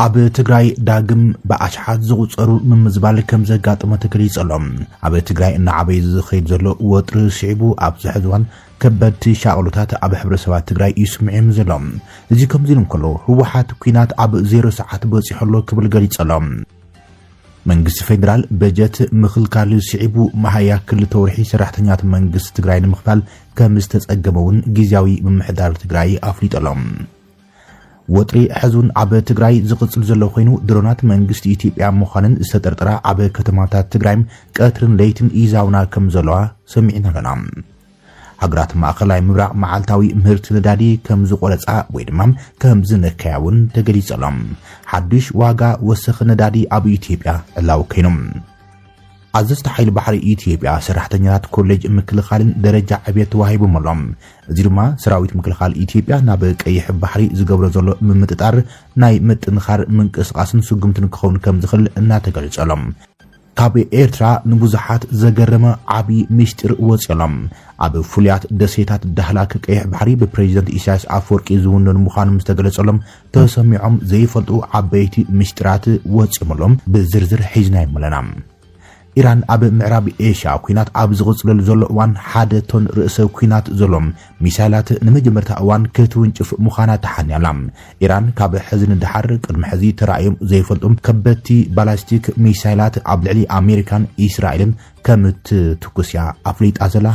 ኣብ ትግራይ ዳግም ብኣሽሓት ዝቑጸሩ ምምዝባል ከም ዘጋጠመ ተገሊጹ ኣሎ። ኣብ ትግራይ እናዓበየ ዝኸይድ ዘሎ ወጥሪ ስዒቡ ኣብዚ ሕዚ እዋን ከበድቲ ሻቕሎታት ኣብ ሕብረተሰባት ትግራይ ይስምዑ እዮም ዘሎ። እዚ ከምዚ ኢሉ እንከሎ ህወሓት ኲናት ኣብ ዜሮ ሰዓት በፂሑ ኣሎ ክብል ገሊጹ ኣሎ። መንግስቲ ፌዴራል በጀት ምኽልካል ስዒቡ መሃያ ክልተ ወርሒ ሰራሕተኛት መንግስቲ ትግራይ ንምኽፋል ከም ዝተጸገመ እውን ግዝያዊ ምምሕዳር ትግራይ ኣፍሊጡ ኣሎ። ወጥሪ ሕዙን ኣብ ትግራይ ዝቕጽል ዘሎ ኮይኑ ድሮናት መንግስቲ ኢትዮጵያ ምዃንን ዝተጠርጠራ ኣብ ከተማታት ትግራይ ቀትርን ለይትን ይዛውና ከም ዘለዋ ሰሚዕና ኣለና። ሃገራት ማእኸላይ ምብራቕ መዓልታዊ ምህርቲ ነዳዲ ከም ዝቆረጻ ወይ ድማ ከም ዝነከያ እውን ተገሊጸሎም። ሓዱሽ ዋጋ ወሰኺ ነዳዲ ኣብ ኢትዮጵያ ዕላዊ ኮይኑ። ኣዘዝቲ ሓይሊ ባሕሪ ኢትዮጵያ ሰራሕተኛታት ኮሌጅ ምክልኻልን ደረጃ ዕብየት ተዋሂቦም ኣለዎም። እዚ ድማ ሰራዊት ምክልኻል ኢትዮጵያ ናብ ቀይሕ ባሕሪ ዝገብሮ ዘሎ ምምጥጣር ናይ ምጥንኻር ምንቅስቃስን ስጉምትን ክኸውን ከም ዝኽእል እናተገለጸሎም። ካብ ኤርትራ ንብዙሓት ዘገረመ ዓቢ ሚስጢር ወፂኦሎም። ኣብ ፍሉያት ደሴታት ዳህላክ ቀይሕ ባሕሪ ብፕሬዚደንት ኢሳያስ ኣፈወርቂ ዝውነኑ ምዃኖም ዝተገለጸሎም ተሰሚዖም ዘይፈልጡ ዓበይቲ ሚስጢራት ወፂኦምሎም ብዝርዝር ሒዝናዮም ኣለና። ኢራን ኣብ ምዕራብ ኤሽያ ኲናት ኣብ ዝቕጽለሉ ዘሎ እዋን ሓደ ቶን ርእሰ ኲናት ዘሎ ሚሳይላት ንመጀመርታ እዋን ክትውንጭፍ ምዃና ተሓንያላ። ኢራን ካብ ሕዚ ንደሓር ቅድሚ ሕዚ ተራእዮም ዘይፈልጡ ከበድቲ ባላስቲክ ሚሳይላት ኣብ ልዕሊ ኣሜሪካን ኢስራኤልን ከም እትትኩስ እያ ኣፍሊጣ ዘላ።